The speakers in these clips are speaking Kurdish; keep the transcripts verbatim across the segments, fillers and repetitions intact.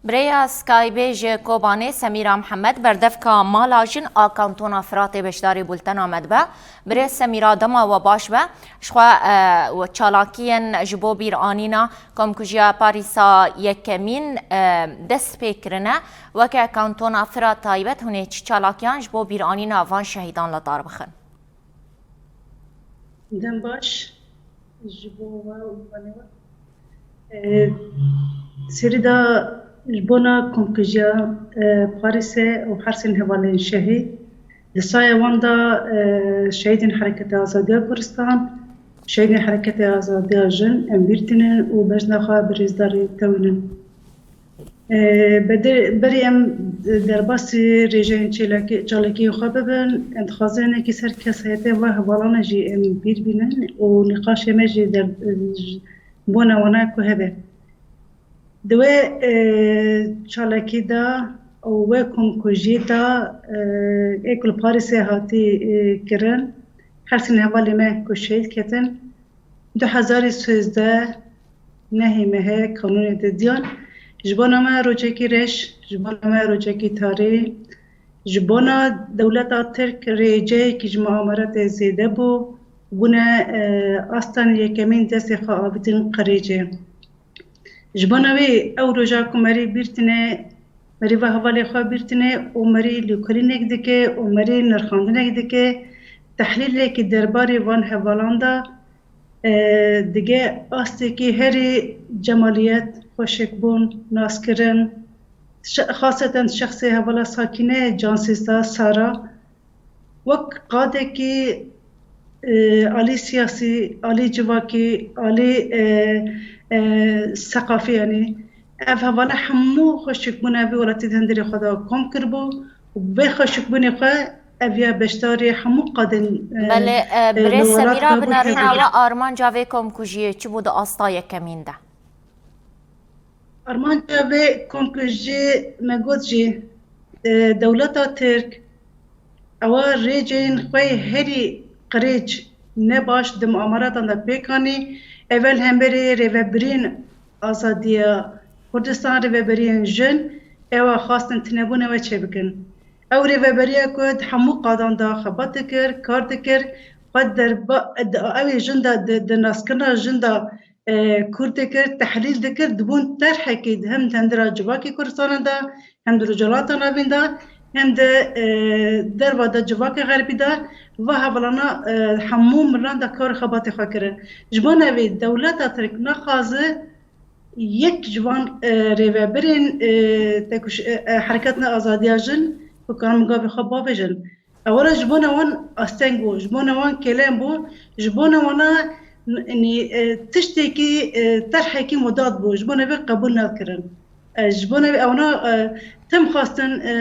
Birêya Skypeê ji Kobanê Semîra Mihemed, berdevka Mala Jin a Kantona Firatê beşdarî bultena me dibe. Birêz Semîra, dema we baş be. Ji xwe, e, we çalakiyên ji bo bîranîna komkujiya Parîsa yekemîn, e, dest pê kirine. Weke Kantona Firat taybet hûn ê çi çalakiyan ji bo bîranîna van şehîdan li dar bixin? Dem baş ji bo we û wanê we. Ee, serî de ji bona komkujiya, e, Parîsê û her sê hevalên şehîd, di saya wan de, e, şehîdên Hereketa Azadiya Kurdistan, şehîdên Hereketa Azadiya Jin, em bîr tînin û bejna xwe bi rêzdarî tewînin. Ee, bede-, berî em derbasî rêjeyên çêlekê-, çalakiyên xwe bibin, em dixwazin hinekî ser kesayetê ve hevalan jî em bîr bînin û nîqaşê me jî der-, ji bona wana ku hebe. Di wê, e, çalakî de û wê komkujiyê de, e, ê ku li Parîsê hatî, e, kirin, her sî hevalê me ku şehîd ketin, du hezar û sêzdeh nehê mehê kanûnê didiyan. Ji bona me rojekî reş, ji bona me rojekî tarî, ji bona dewleta Tirk rêceyekî ji muameratê zêde bû, bûne, e, astanê yekemîn destê xwe avîtin qirêcê. Ji bona wê ew roja ku merî bîr tîne, merî va hevalê xwe bîr tîne û merî lêkolînek dike û merî nirxandinek dike, tehlîlekî derbarê van hevalan de, e, dige astekî herî cemaliyet, xweşikbûn, naskirin, şe-, xaseten şexsê hevala Sakîne, cansêsta Sara, wek qadekî, e, alî siyasî, alî civakî, alî, e, e, seqafî, yanî ev hevala hemû xweşikbûna vî welatî di hundirê xwe de kom kiribû û vê xweşikbûnê xwe ev ya beşdarî hemû qadên, e, Belê, e, e, birêz li welat Semîra, de bû binarîna tevî. We armanca vê komkujiyê çi bû di asta yekemîn de? Armanca vê komkujiyê me got jî, e, dewleta Tirk ewa rêcên xwe herî qirêc, ne baş di muameratan de pêk anî, evel hemberî rêvebirîn azadiya Kurdistan, rêvebiriyên jin, ewa xwastin tinebûna we çêbikin. Ew rêveberiya ku di hemû qadan de xebat dikir, kar dikir, xwe derba-, di, ew ê jin de di, di naskirina jin de, e, kûr dikir, tehlîl dikir, dibûn terhekî hem di hundira civakê Kurdistanê de, hem di Rojhilata Navîn de, hem di, e, derva de civakê xerbî de, va hevalana, e, hemû milan de kar û xebatê xwe kirin. Ji bo nevê dewleta Tirk naxwaze yek ji van, e, rêvebirên, e, tekuş-, e, e, Hereketine Azadiya Jin ku karin gavê xwe bavêjin. Ewela ji bona wan asteng bû, ji bona wan kêlem bû, ji bona wana n-, nî, e, tiştekî, e, terhekî mudat bû, ji bona vê qebûl nekirin. E, ji bona vê ewna, e, tim xwestin, e,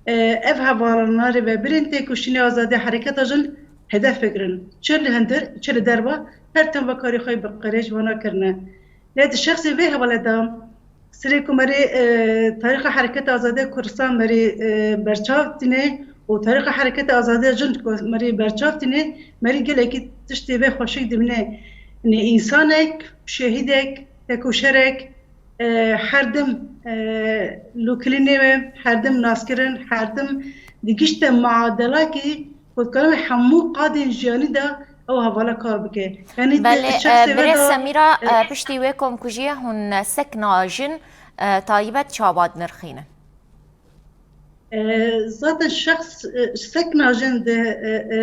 e, ev hevalana rêvebirên têkoşînê azadiya hereketa jin hedef bigirin. Çi li hundir, çi li derva, her tim ve karê xwe bi qirêj wana kirine. Lê di şexsê vê hevalê de, serê ku merê, e, tarîxa Hereketa Azadiya Kurdistan merê, e, berçav tîne û tarîxa Hereketa Azadiya Jin ku merê berçav tîne, merê gelekî tiştê vê xweşik dibîne. Yanî însanek, şehîdek, tekoşerek, e, her tim, e, lûkilînê we, her tim naskirin, her tim digişte muadelakî ku dikare hemû qadên jiyanî de ew hevala kar bike. Yanî di Belê, şexsê e, ve birêz de, Semîra, e, e, piştî wê komkujiyê hûn sekna jin, e, taybet çawa dinirxînin? E, zaten şexs, e, sekna jin di, e, e,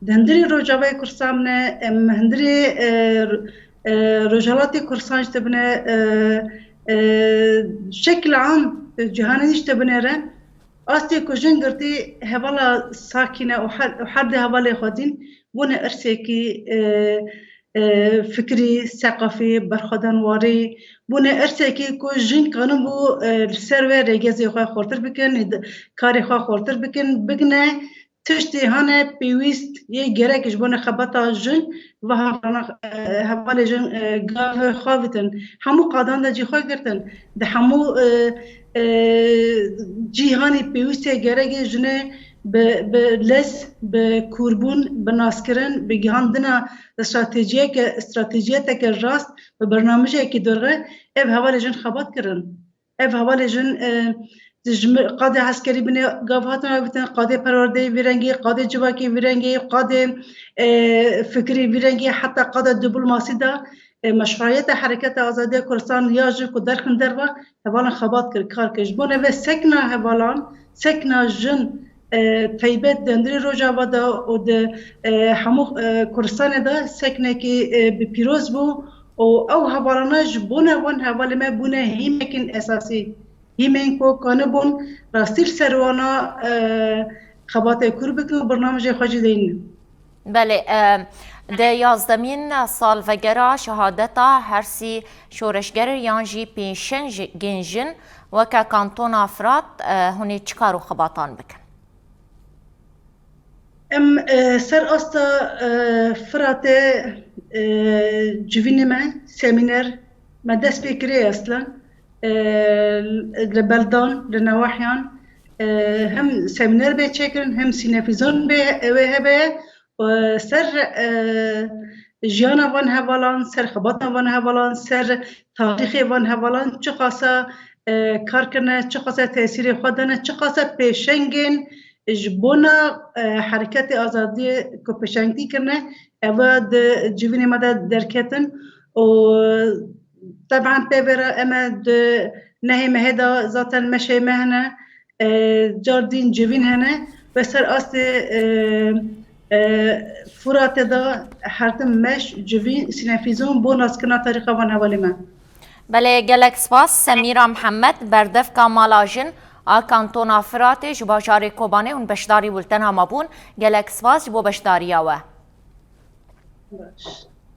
di hundirê Rojavayê Kurdistan bine, em hundirê, e, e, Rojhilatê Kurdistan jî tibine, e, e, şekil am, e, cîhanê jî tibine re. Astê ku jin girtî hevala Sakîne û her, û her du hevalê xwe dîn bûne irsekî, e, e, fikrî, seqafî, berxwedanwarî, bûne irsekî ku jin kanibû, e, li ser wê rêgezê xwe xurtir bikin, karê xwe xurtir bikin, bigine tiştê hane pêwîst yê gerek ji bona xebata jin ve hevalana, e, hevalê jin, e, gavê xwe vitin. Hemû qadan de cî xwe girtin. Di hemû, e, e, cîhanê pêwîst yê gerekê jinê bi, bi lez, bi kûrbûn, bi naskirin, bi gihandina stratejiyeke, stratejiyeteke rast, bi bernamijekî dorxe ev hevalê jin xebat kirin. Ev hevalê jin, e, ji mi-, qadê eskerî binê gav hatin avêtin, qadê perwerdeyê vî rengî, qadê civakê vî rengî, qadê, e, fikirî vî rengî, heta qada diplomasî de, e, meşruiyeta Hereketa Azadiya Kurdistan ya jin ku derxin derva, hevalan xebat kir, kar kir. Ji bo neve sekna hevalan, sekna jin, e, teybet di hundirê Rojava de û di, e, hemû, e, Kurdistanê de seknekî, e, bi pîroz bû û ew hevalana ji bona van hevalê me bûne hîmekên esasî. Hîmên ku kanibûn rastî li ser wana, e, xebatê kûr bikin û bernamejê xwe jî deynin. Belê, e, di yazdemîn salvegera şehadeta hersî şoreşger yan jî pêşengên jin weke Kantona Firat, e, hûn ê çi kar û xebatan bikin? Em, e, ser asta, e, Firatê, e, civînê me semîner me dest pê kirê eslen, e, li beldan, li newahiyan, e, hem semîner bê çêkirin, hem sînefîzon bê wê hebe, e, ser, e, jiyana van hevalan, ser xebata van hevalan, ser tarîxê van hevalan çiqasa, e, kar kirine, çiqasa tesîrê xwe dane, çiqasa pêşengên ji bona, e, hereketê azadiyê ku pêşengtî kirine, eva di civînê me de derketin û teban pê ve re em e di nehê mehê de zaten meşê me hene, e, car dîn civîn hene ve ser astê, e, e, Furatê de her tim meş, civîn, sînefîzon bo naskirina tarîxa van hevalê me. Belê, gelek spas. Semîra Mihemed, berdevka Mala Jin a Kantona Firatê ji bajarê Kobanê, hûn beşdarî Bultena me bûn. Gelek spas ji bo beşdariya we. Baş.